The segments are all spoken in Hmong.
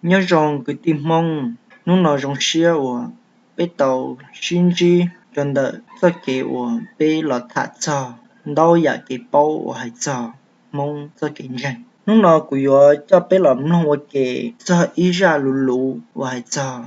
Nyob zoo kwv tij Hmoob, hnub no zoo siab uas peb tau sib ntsib rau ntawm txoj kev uas peb los tham txog ntau yam kev paub uas hais txog Hmoob txoj kev ntseeg. Hnub no kuv yuav coj peb los mloog ua ke txog ib zaj lus luv uas hais txog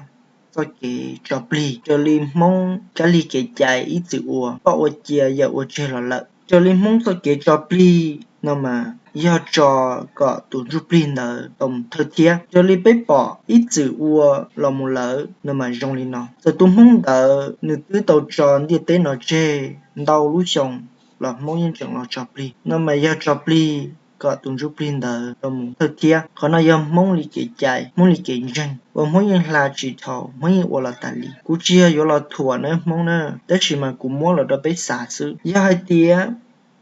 txoj kev tso plig, raws li Hmoob kab lig kev cai ib txwm ua, poj ua cia yawm ua tseg los lawm. Raws li Hmoob txoj kev tso plig no mas yog tso kom tus ntsuj plig ntawd tau mus thawj thiab. Raws li peb pom ib txwm ua los mus lawm no mas zoo li no: txawm tus Hmoob ntawd nws twb tau tso ntiaj teb no tseg ntau lub xyoo los Hmoob yeej tseem los tso plig, no mas yog tso plig kom tus ntsuj plig ntawd tau mus thawj thiab. Qhov no yog Hmoob li kev cai, Hmoob li kev ntseeg uas Hmoob yeej hla tsis dhau, Hmoob yeej ua los tas li. Kuv tsis yog yuav los thuam nawb Hmoob na, tab sis mas kuv muab los rau peb xav xwb. Yog hais tias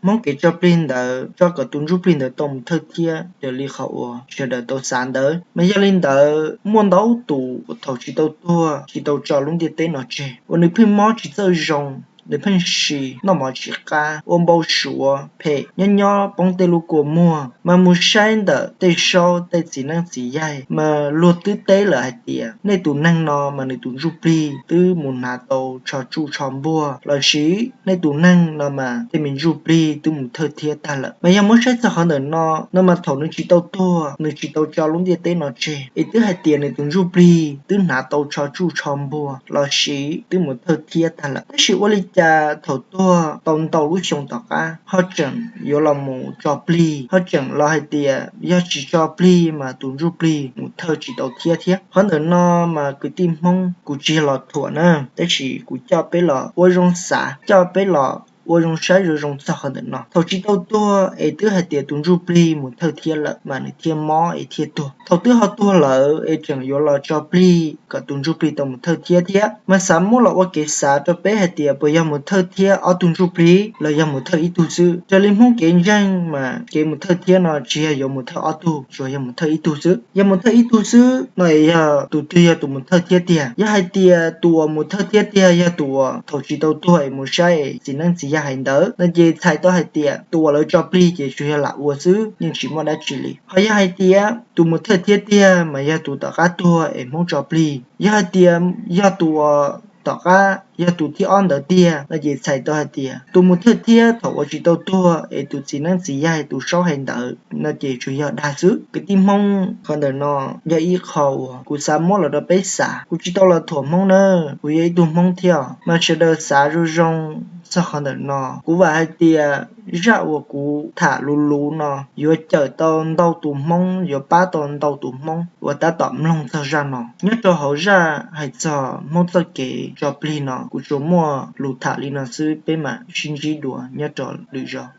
Hmoob kev tso plig ntawd tso kom tus ntsuj plig ntawd tau mus thawj thiab raws li qhov uas sawv daws tau xav ntawd, mas yog li ntawd muaj ntau tus uas thaum tsis tau tuag tsis tau tso lub ntiaj teb no tseg uas nws pheej mob tsis txawj zoo, nws pheej si, noj mov tsis qab, ua npau suav phem, nyob nyob poob tej lub kua muag, mas mus saib ntawm tej saub tej txiv neeb txiv yaig mas luag twb teb lawm hais tias nej tus neeg no mas nws tus ntsuj plig twb mus hnav tau tsho tsuj tsho npuag, los sis nej tus neeg no mas tej me ntsuj plig twb mus thawj thiab tag lawm. Mas yog muab saib txog qhov ntawm no, no mas thaum nws tsis tau tuag, nws tsis tau tso lub ntiaj teb no tseg es twb hais tias nws tus ntsuj plig twb hnav tau tsho tsuj tsho npuag los sis twb mus thawj thiab tag lawm. Tab sis ua li cas thaum tuag tau ntau lub xyoo tom qab ho tseem yuav los mus tso plig, ho tseem los hais tias yog tsis tso plig mas tus ntsuj plig mus thawj tsis tau thiab thiab. Qhov ntawm no mas kwv tij Hmoob, kuv tsis yog los thuam na, tab sis kuv coj peb los ua zoo xav, coj peb los ua zoo saib zoo zoo txog qhov ntawm no. Thaum tsis tau tuag es twb hais tias tus ntsuj plig mus thawj thiab lawm mas nws thiaj mob es thiaj tuag. Thaum twb ho tuag lawm es tseem yuav los tso plig kom tus ntsuj plig tau mus thawj thiab thiab, mas xav muab los ua kev xav rau peb hais tias puas yog mus thawj thiab ob tug ntsuj plig los yog mus thawj ib tug xwb. Raws li Hmoob kev ntseeg mas kev mus thawj thiab no tsis yog yuav mus thawj ob tug, tsuas yog mus thawj ib tug xwb. Yog mus thawj ib tug xwb no es yog tus twg yog tus mus thawj thiab tiag? Yog hais tias tus uas mus thawj thiab tiag yog tus uas thaum tsis tau tuag es mus saib es txiv neeb txiv yaig hais ntawd no ces txhais tau hais tias tus uas lawv tso plig ces tsuas yog lam ua xwb, yeej tsis muaj dab tsi li. Ho yog hais tias tus mus thawj thiab tiag mas yog tus tom qab tuag es Hmoob tso plig. Yog hais tias yog tus uas tom qab, yog tus thib ob ntawd tiag no ces txhais tau hais tias tus mus thawj thiab thaum uas tsis tau tuag es tus txiv neeb txiv yaig tus saub hais ntawd no ces tsuas yog dag xwb. Kwv tij Hmoob, qhov ntawm no yog ib qho uas kuv xav muab los rau peb xav. Kuv tsis tau los thuam Hmoob na, kuv yog ib tug Hmoob thiab, mas sawv daws xav zoo zoo txog qhov ntawm no. Kuv vam hais tias zaj uas kuv tham luv luv no yuav cawm tau ntau tus Hmoob, yuav pab tau ntau tus Hmoob uas tab tom mloog txog zaj no. Nyob rau hauv zaj hais txog Hmoob txoj kev tso plig no kuv tsuas muaj lus tham li no xwb, peb mam sib ntsib dua nyob rau lwm zaus.